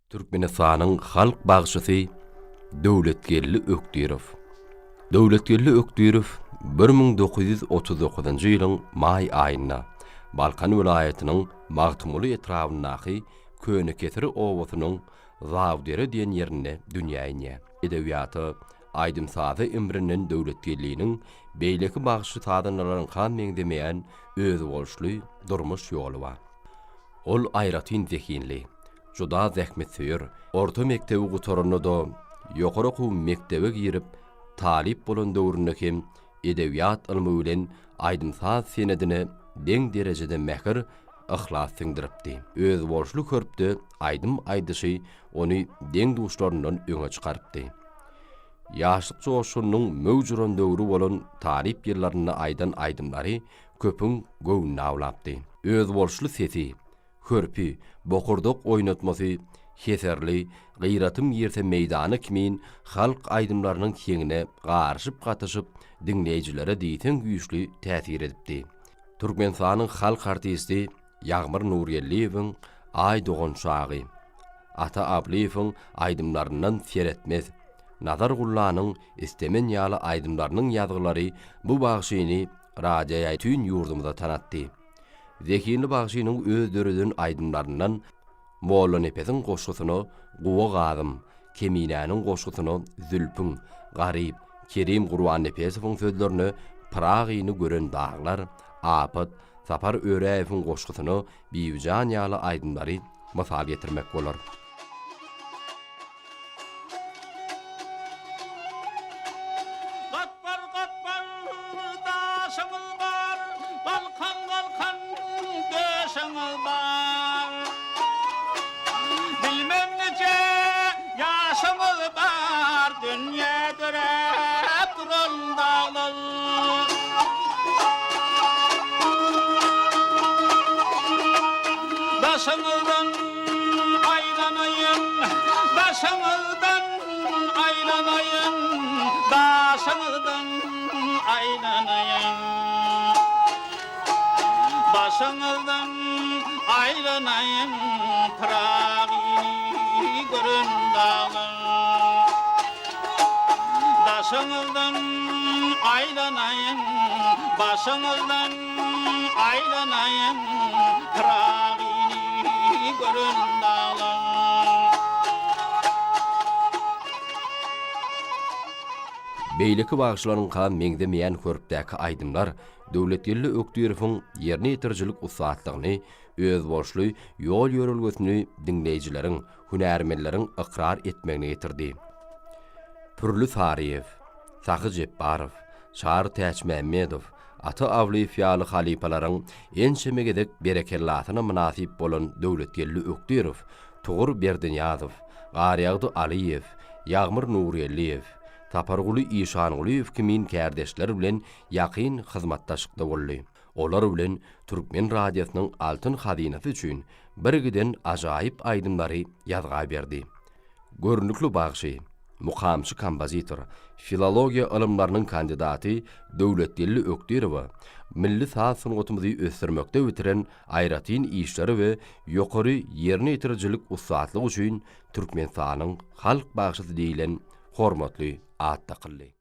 Türkmenistanyň halk bagşysy Döwletgeldi Ökdirow. Döwletgeldi Ökdirow 1939-njy ýylyň maý aýynda Balkan welaýatynyň Magtymguly etrabyndaky Könekesir obasynyň Zawdere diýen ýerinde dünýä inýär. Edebiýata, aýdym-saza imrinen Döwletgeldiniň beýleki bagşy-sazandalaryňka meňzemeýän özboluşly durmuş ýoly bar. Ol aýratyn zehinli, juda zähmetsöýer, orta mekdebi gutaranda-da, ýokary okuw mekdebe girip, talyp bolan döwründe hem edebiýat ylmy bilen aýdym-saz senedine deň derejede mähir, yhlas siňdiripdi. Özboluşly hörpde aýdym aýdyşy ony deň-duşlaryndan öňe çykarypdy. Ýaşlyk joşgunynyň möwj uran döwri bolan talyp ýyllarynda aýdan aýdymlary köpüň göwnüni awlapdy. Özboluşly sesi, hörpi, bokurdak oýnatmasy Heserli, Gyratym girse meýdana kimin halk aýdymlarynyň heňine garyşyp-gatyşyp diňleýjilere diýseň güýçli täsir edipdi. Türkmenistanyň halk artisti Ýagmyr Nurgeldiýewiň Aý dogan çagy, Ata Ablyýewiň aýdymlaryndan Seretmez, Nazar Gullanyň Istemen ýaly aýdymlarynyň ýazgylary bu bagşyny radioýa bütin ýurdumyza tanatdy. Zehinli bagşynyň öz döreden aýdymlaryndan Mollanepesiň goşgusyna Guwa gazym, Keminäniň goşgusyna Zülpüň, Garyp, Kerim Gurbannepesowyň sözlerine Pyragyny gören daglar, Apat, Sapar Öräýewiň goşgusyna Bibijan ýaly aýdymlary mysal getirmek bolar. Gatbar-gatbar daşyňyz bar, Galkan-galkan döşüňiz bar. Bilmem niçe ýaşyňyz bar, Dünýä döräp duran daglar. Daşyňyzdan aýlanaýyn, Daşyňyzdan aýlanaýyn, Daşyňyzdan aýlanaýyn. Başyňyzdan aýlanaýyn, Pyragyny gören daglar. Daşyňyzdan aýlanaýyn, Başyňyzdan aýlanaýyn, Pyragyny gören daglar. Beýleki bagşylaryňka meňzemeýän hörpdäki aýdymlar Döwletgeldi Ökdirowyň ýerine ýetirijilik ussatlygyny, özboluşly ýol-ýörelgesini diňleýjileriň, hünärmenleriň ykrar etmegine getirdi. Pürli Saryýew, Sahy Jepbarow, Çary Täçmämmedow, Ata Awlyýew ýaly halypalaryň ençeme gezek berekellasyna mynasyp bolan Döwletgeldi Ökdirow, Tugur Berdinyýazow, Garýagdy Alyýew, Ýagmyr Nurgeldiýew, Saparguly Işangulyýew kimin kärdeşler bilen ýakyn hyzmatdaşlykda boldy. Olar bilen türkmen radiosynyň altyn hazynasy üçin birgiden ajaýyp aýdymlary ýazga berdi. Görnükli bagşy, mukamçy kompozitor, filologiýa ylymlarynyň kandidaty Döwletgeldi Ökdirowa milli saz sungatymyzy ösdürmekde bitiren aýratyn işleri we ýokary ýerine ýetirijilik ussatlygy üçin Türkmenistanyň halk bagşysy diýlen hormatly at dakyldy.